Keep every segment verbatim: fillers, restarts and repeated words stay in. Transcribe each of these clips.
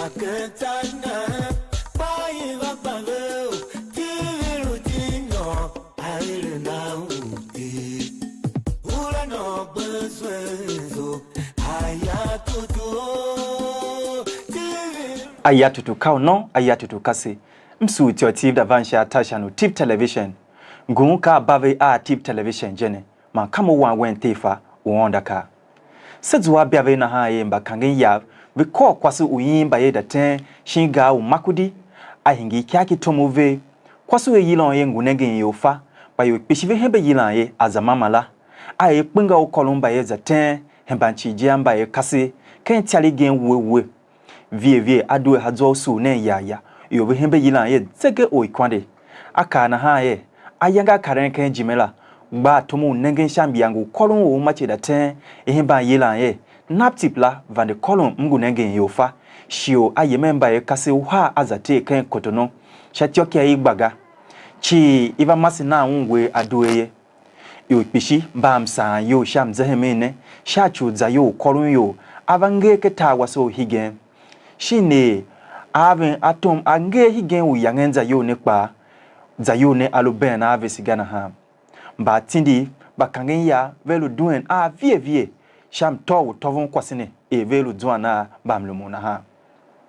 Akentana, kpa i va kpa ve u, tivir u ti nô, a ere na u ti. Ura nô gbe zwe zo, a ya tutu o, tivir. Aya tutu ka u nô, aya tutu ka se. M sugh ityô Tiv da van sha atashan u Tiv Television. Ngun ka a ba ve a Tiv Television je ne, man ka mo wan wen Tefa u Aôndo kaa. Se zua a bia ve nahan er mbakangen yav ve kôr kwase u yin mbayev da ten shin gar u Makurdi, a hingir ikar ki tom u ver. Kwase u a yilan er ngu nengen ior fa, kpa ior kpishi ve hembe yilan er a za mama la. A er kpenga u kôron mbayev za ten hemban cii je a mbayev kasev ken ityar igen wuhe wuhe. Vie vie a due ha zwa u sugh nen yaya, ior ve hembe yilan er zege or ikwande. A kaa nahan er, ayange a karen ken ijime la, gba a tom u nengen sha myange u kôron u uma cii da ten, i hemban yilan er, naptip la vande kôron m ngu nengen ior fa, shi or a yemen mbayev kasev uhar a za ter ken kotono, sha ityôkyaa i gba ga. Cii i va mase nan ungwer a due ye. Ior kpishi mba a msaan iyol sha mzehemen ne, sha ci u zayol u kôron ior, a va nger ken tar wase u hegen. Shin er a ven atom a nger hegen u yangen zayol ne kpaa, zayol ne a lu been a vese ga nahan. Mbaatindi mba kangen ya ve lu duen a vie vie sha mtôô u tôvon kwase ne er ve lu zuan a mbamlumun nahan.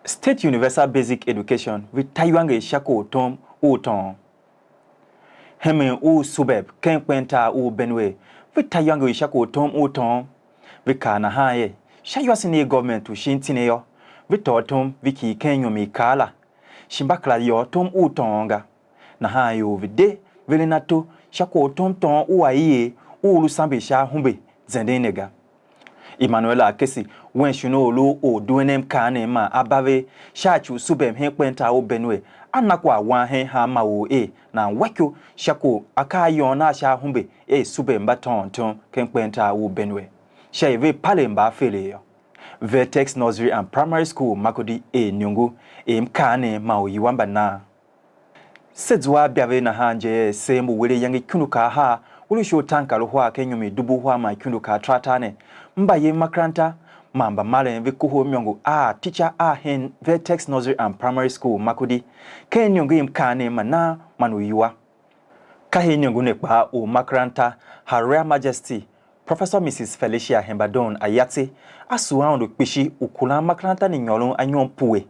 State Universal Basic Education ve ta iwanger sha kor tom u tôôn. Hemen u suburb ken kpentar u Benue, ve ta iwanger sha kor tom u tôôn. Ve kaa nahan er, sha iwasen i government u shin tine yô, ve tôô tom ve kii ken inyom i kar la, shi mba kera yôô tom u tôôn ga. Nahan ior ve de, ve len ato sha kor tom tôôn u a ier u lu samber sha ahumbe zenden ne ga. Emmanuel Akesi, wen shon u lu orduen mkaanem man a ba ve sha ci u suburb hen kpentar u Benue, a na kwagh wan hen hanma or er nan wa ikyou sha kwagh akaa a yôôn a sha ahumbe er suburb mba tôôn tom ken kpentar u Benue, sha er vea pale mbaaferegh yô. Vertex Nursery and Primary School Makurdi er iniongo er mkaanem man uiwua mba nan. Se zua a bia ve nahan je er seer mbu were iyange ikundu kar ahar u lu sha utaankarahar ken inyom i dubu uhar man ikundu kar ataratar ne, mbayev makaranta man mbamaren ve kohol imôngo a tica a hen Vertex Nursery and Primary School Makurdi, ken iniongo i mkaanem manan man uiwua. Ka hen iniongo ne kpaa u makaranta Her Royal Majesty Professor Missus Felicia Hembadon Ayatse, a sugh Aôndo kpishi u kuran makaranta ne nyôron anyom pue,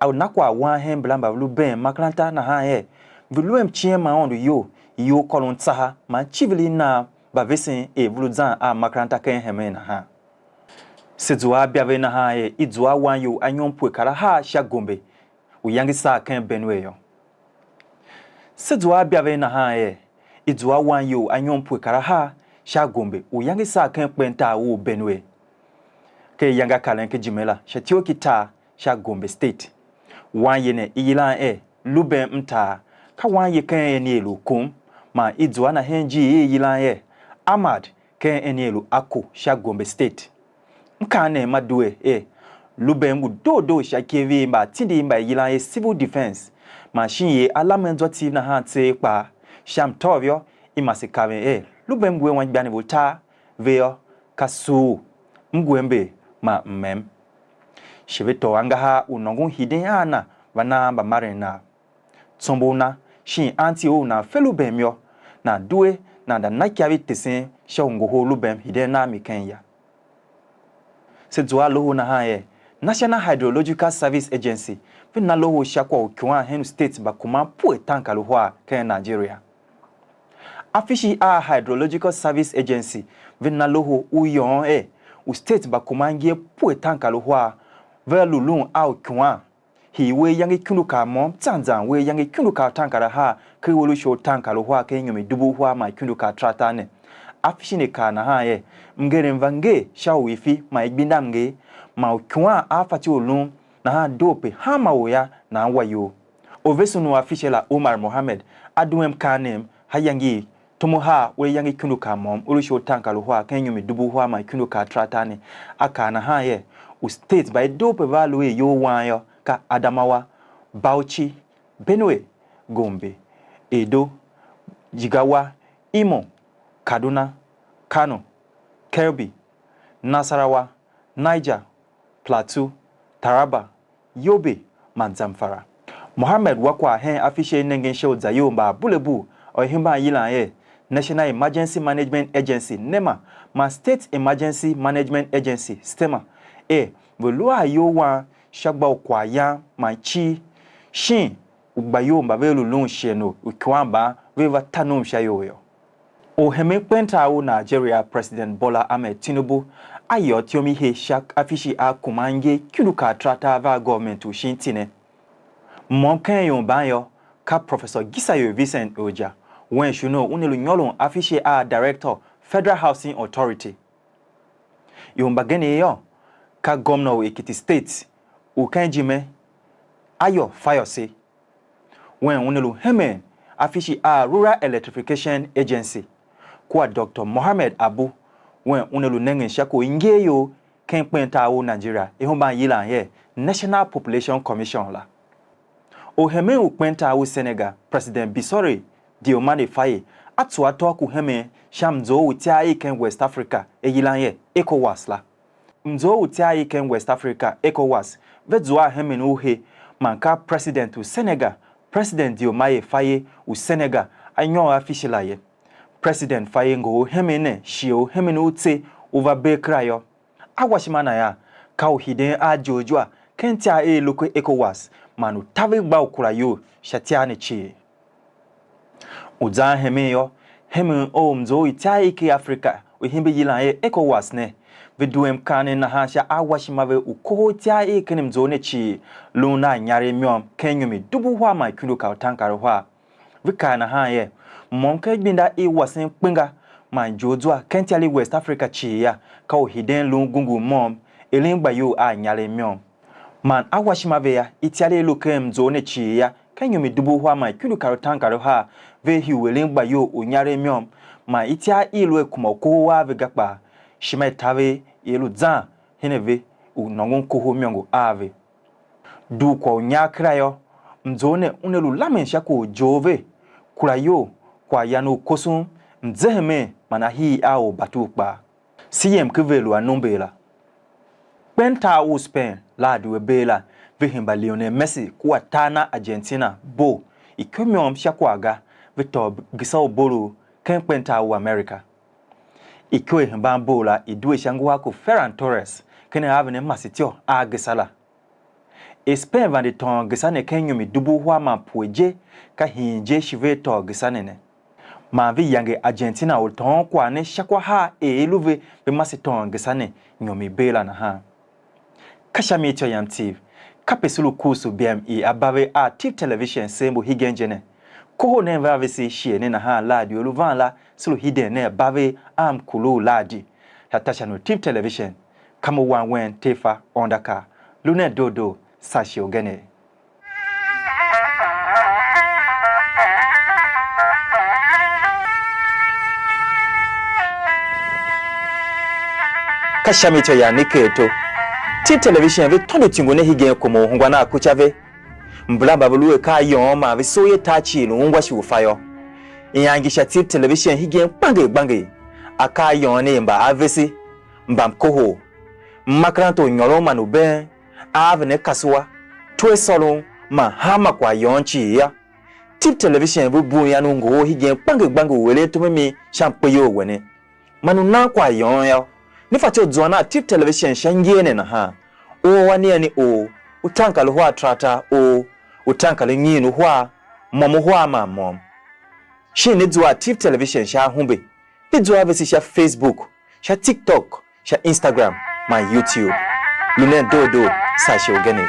a na kwagh wan hen mbala mba ve lu been makaranta nahan er, ve lu a mciem ma Aôndo iyol, iyol kôron tsaha man icivir i nan mba vesen er ve lu zan a makaranta ken hemen nahan. Se zua a bia ve nahan er i zua a wan ior anyom pue kar ahar sha Gombe, u iyange i sar ken Benue yô. Se zua a bia ve nahan er, i zua a wan ior anyom pue kar ahar sha Gombe u iyange i sar ken kpentar u Benue. Ken iyange a karen ken ijime la sha ityough ki tar sha Gombe State. Wanye ne i yilan er Luben Mtar, ka wanye ken eni i lu Kum, man i zua na hen ijiir i i yilan er Ahmad ken eni i lu Akko sha Gombe State. Mkaanem ma due er, Luben ngu doo doo sha ikev i mbaatindi mba i yilan er Civil Defence, man shin er a lamen zwa Tiv nahan tseegh kpaa. Sha mtôv yô, i mase kaven er, Luben ngu a anmgbianev utar, ve yô, ka Suur, Mguember man Mmem. Shi ve tôô angahar u nôngon hiden a na va na a mbamaren nav. Tsombor na, shin anti ou nan fe Luben yô, nan due nan da na ikav i tesen sha u ngohol Luben hiden a mi ken ya. Se zua a loho nahan er, National Hydrological Service Agency ve na loho sha kwagh u icuwan hen u state mba kuman pue tankaluhar ken Nigeria. Afishi a Hydrological Service Agency ve na loho u yôôn er, u state mba kuman ngia pue tankaluhar vea lu lun a u icuwan. Hii uwegh iyange ikundu kar môm zan zan uwegh iyange ikundu kar utaankarahar, ker we lu sha utaankarahar ken inyom i dubu uhar man ikundu kar ataratar ne. Afishi ne kaa nahan er, mngerem va nger sha u ifi man igbenda mnger, man u icuwan a fatyô u lun nahan doo pe hanma or yô, nan wa iyol. Orvesen u afishi la Umar Mohammed a due mkaanem ha iyange i tom uhar uwegh iyange ikundu kar môm u lu sha utaankarahar ken inyom i dubu uhar man ikundu kar ataratar ne, a kaa nahan er, u state mba i doo pe vea lu er iyol wan yô, ka Adamawa, Bauchi, Benue, Gombe, Edo, Jigawa, Imo, Kaduna, Kano, Kebbi, Nasarawa, Niger, Plateau, Taraba, Yobe man Zamfara. Mohammed wa kwagh hen afishi i nengen sha u za iyol mba abulebu, u i hemban yilan er National Emergency Management Agency, nema, man State Emergency Management Agency, stema, er ve lu a iyol wang sha gba u kwaghyan man icigh, shin u gba iyol mba ve lu lun shighe u ikua mban ve va ta nom sha ior yô. Orhemen kpentar u Nigeria, President Bola Ahmed Tinubu, a yôô ityom i he sha afishi a kuma angev ikundu kar tartar a va a government u shin iti ne. Môm ken ior mban yô, ka Professor Gisayo Vincent Oja, wen shon u una lu nyôron afishi a Director, Federal Housing Authority. Ior mbagenev yô, ka gomna u Ekiti State u ken ijime, Ayo Fayose, wen una lu hemen afishi a Rural Electrification Agency, kua Doctor Mohammed Abu, wen una lu nengen sha kwagh u i nger ior ken kpentar u Nigeria, i hemban yilan er National Population Commission la. Orhemen u kpentar u Senegal, President Bassirou Diomaye Faye, a tsuwa atôatyev hemen sha mzough u ityav i ken West Africa, i yilan er ECOWAS la. Mzough u ityav i ken West Africa, ECOWAS, ve zua a hemen u he, man ka President u Senegal, President Diomaye Faye u Senegal, a nyôr afishi la ye. President Faye ngohol hemen ne shighe u hemen u tse u va bee kera yô. Awashima na yô, ka u hiden a Georgia ken ityav i i lu ken ECOWAS, man u taver gba u kura iyol sha ityav ne cii. U zan hemen yô, hemen u mzough u ityav i ken Africa u himbi yilan er ECOWAS ne, ve due mkaanem nahan sha awashima ve u kohol ityav i ken mzough ne cii, lun a inyaregh môm ken inyom i dubu uhar man ikundu kar utaankarahar. Ve kaa nahan er, môm ken igbenda i wasen kpenga man Georgia ken ityav i West Africa cii yô, ka u hiden lun gungur môm, eren gba iyol a inyaregh môm. Man awashima ve yô, ityav i lu ken mzough ne cii yô, ken inyom i dubu uhar man ikundu kar utaankarahar, ve hii u eren gba iyol u inyaregh môm, man ityav i lu a kuma u kohol a ve ga kpaa, ishima i taver i lu zan hen a ve u nôngon kohol imôngo a ve. Dugh kwagh u nyar kera yô, mzough ne una lu lamen sha kwagh u joov ve, kura iyol, kwaghyan u koson, mzehemen man ahii a orbatur kpaa. Se yem ken ve lu a number la. Kpentar u Spain, Lahadi u a bee la, ve hemba Lionel Messi kua tar na Argentina bo, ikyo môm sha kwagh ga, ve tôô gisa u bo lu ken kpentar u America. Ikyo i hemban bo la i due sha nguhar ku Ferran Torres, ken a a vene masetyô a gisa la. Er Spain vande tôôn gisa ne ken inyom i dubu uhar man pue je, ka hiin je shi vea tôô gisa ne ne. Man ve yange Argentina u tôôn kwagh ne sha kwa har er i lu ve ve mase tôôn gisa ne inyom i bee la nahan. Ka sha mi ityô yam Tiv, kape se lu kuusu bem i a ba ve a Tiv Television se mbu hegen je ne. Kohol nen ve a vese shighe ne nahan Lahadi u lu van la, se lu hiden nen a ba ve a mkurugh Lahadi. Sha tashan u Tiv Television, ka mo wan wen Tefa Ondaka. Lu nen doo doo, saa shighe ugen. Ka sha mi ityô yam ne ker to. Tiv Television ve tôndo ityungu ne hegen kuma u ungwa a kuca ve. Mbula mba ve lu akaa yôôn man ve soo ye tar cii lu ungwa shi u fa yô. Ian ngi sha Tiv Television hegen gbanger gbanger. Akaa yôôn ne mba a vese, mba mkohol, mmakaranta u nyôron man u been, a vene kasua, twe sôron man hanma kwagh yôôn cii yô. Tiv Television ve bugh ian u ngohol hegen gbanger gbanger u eren tom a mi sha mkpeyol wene, man u nan kwagh yôôn yô. Ne fatyô u zuan a Tiv Television sha ngee ne nahan, u a nia ni or, utaankarahar tartar or, utaankarunyiin uhar, môm uhar man môm. Shin ne zua a Tiv Television sha ahumbe, ne zua a vese sha Facebook, sha TikTok, sha Instagram man YouTube. Lu nen doo doo, saa shighe ugen.